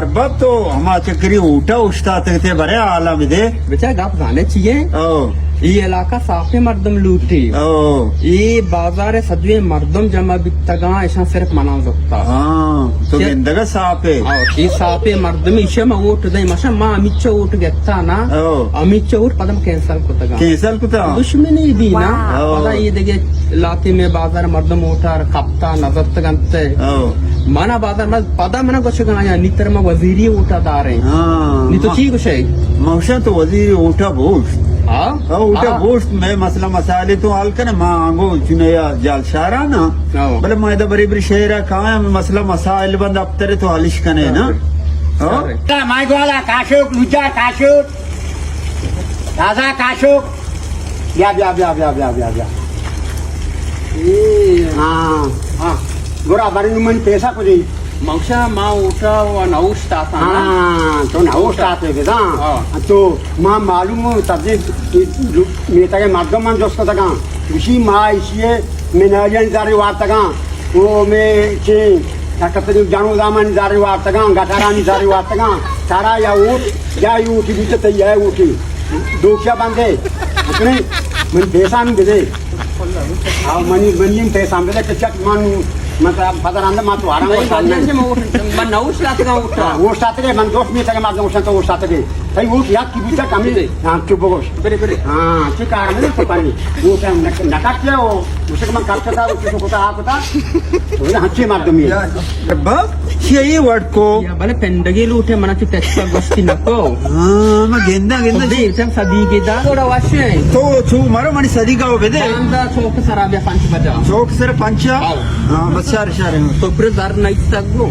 ارباب، تو ہما چکری اوٹا اوشتاتگ تے، برے حالا بدے۔ بچا گپ زانے چیے؟ او۔ ای علاقہ ساپے مردم لوٹی۔ او۔ ای بازار سدوے مردم جمع بیتگاں، اشاں صرف منا زکتا۔ ہاں، تو چے؟ گندگا ساپے۔ او، ای ساپے مردم ایشا ما ووٹ دیں، ماشا ما امیچا ووٹ گتا نا۔ او۔ امیچا ووٹ پدم کینسل کتگا۔ کینسل کتا؟ دشمنی دی نا۔ او۔ پدا ای دگہ لاتے میں بازار مردم ووٹار کپتا نزتگنتے۔ او۔ منا بازار ما پدا منا گوشگا آیا، نیتر ما وزیری ووٹا داریں۔ ہاں۔ نی تو چی گوشے؟ ما گوشاں تو وزیری ووٹا بوشت۔ ہاں؟ ہاں، ووٹا ہاں۔ بوشت، میں مسئلہ مسائل تو حل کرے، ما آنگو چنے یا جال شہرا نا۔ ہاں۔ بلے ما ادا بری بری شہرا کایا، میں مسئلہ مسائل بند اپترے تو حلش کنے نا۔ ہاں۔ ہاں؟ تا مائی گوالا کاشوک، لوجا کاشوک، تازہ کاشوک۔ بیا، بیا، بیا۔ اے۔ ہاں۔ ہاں۔ گڑا برے نوں من پیسہ کجے؟ مگشا ما اوٹا و نہ اوشتاتاں نا۔ ہاں، تو نہ اوشتاتے بزاں۔ ہاں۔ تو ما معلوم ہو تبدیل میتگ مردم من جست کتگاں۔ گوشی ما ایشی مناریان زر وارتگاں۔ او میں چے کتری جانو دامان زر وارتگاں، گٹارانی زر وارتگاں۔ سارا یا اوٹ، یا اوٹی بیچ تے یا اوٹی۔ دوکیا بندے۔ اپنے من پیسہ نوں بدے۔ آ، منی، منی پیسہ بدے کہ چک من، من تو پدر اندر ما تو آرام نہیں، کو سال نہیں۔ من نہ اوشتاتگاں اوٹا۔ ہاں، اوشتاتگے، من دوست میتگ مردم اوشتاتگے۔ تئی ووٹ یاد کی بوتا کمی۔ جی۔ ہاں، چپ بگوش۔ برے، برے۔ ہاں، چی کار میں تو پانی۔ ووٹ ہم نک-، نکاٹ کیا ہو؟ اسے کہ من کٹ کتا، اسے کو کتا، آ کتا۔ تو ہنچے مردمی۔ بابا، چی ہے یہ وڑ کو؟ یا بلے پنڈگی لوٹے، منا چی ٹیکس گوشتی نکو۔ ہاں، ما گندا، گندا تو چی۔ بیچم صدیقی دا، تھوڑا واشے۔ تو چو مارو منی صدیقہ ہو بدے۔ باندا چوک سرا بیا پنچ بجا۔ چوک سر پنچا؟ ہاں۔ ہاں، بس شار، شار۔ تو پر زر نہیں تک گو۔